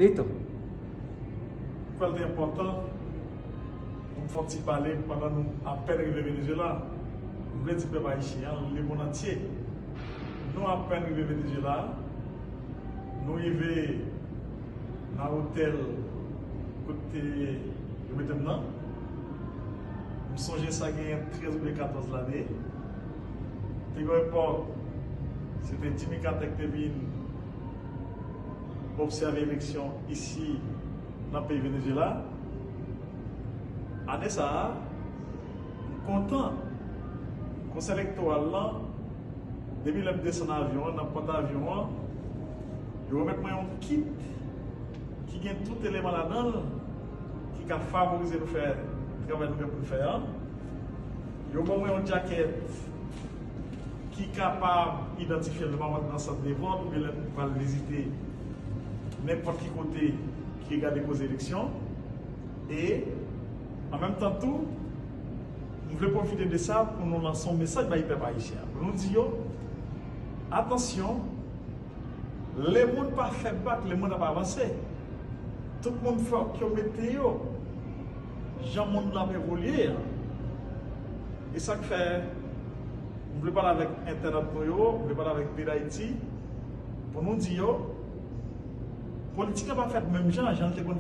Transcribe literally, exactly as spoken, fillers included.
Lito. M kwè l te enpòtan pou m fè yon ti pale pandan nou apèn rive Venezuela. M vle di pèp ayisyen an, lemonn antye, nou apèn rive Venezuela, nou rive nan otèl kote yo mete m nan. M sonje sa genyen trèz oubyen katòz lane. Te gen yon epòk, se te Jimmy Carter ki te vin obsève eleksyon isi nan peyi Venezuela. Ane sa a, m kontan Konsèy Elektoral lan, depi lè m desann avyon an, nan pòt avyon an, yo remèt mwen yon kit ki gen tout eleman ladan l ki ka favorize nou fè travay nou gen pou n fè an. Yo ban mwen yon djakèt ki kapab idantifye l lè m ap rantre nan sant de vòt oubyen lè m pral vizite nenpòt ki kote ki gade koze eleksyon. E, an menm tan tou, m vle pwofite de sa pou nou lanse yon mesaj bay pèp ayisyen an. Pou nou di yo, atansyon, lemonn pa fè bak, lemonn ap avanse. Tout moun fòk yo mete yo jan mond lan ap evolye an. E sa k fè m vle pale avèk entènòt nou yo, m vle pale avèk peyi Dayiti, pou nou di yo, politik la pa fèt menm jan, jan l te konn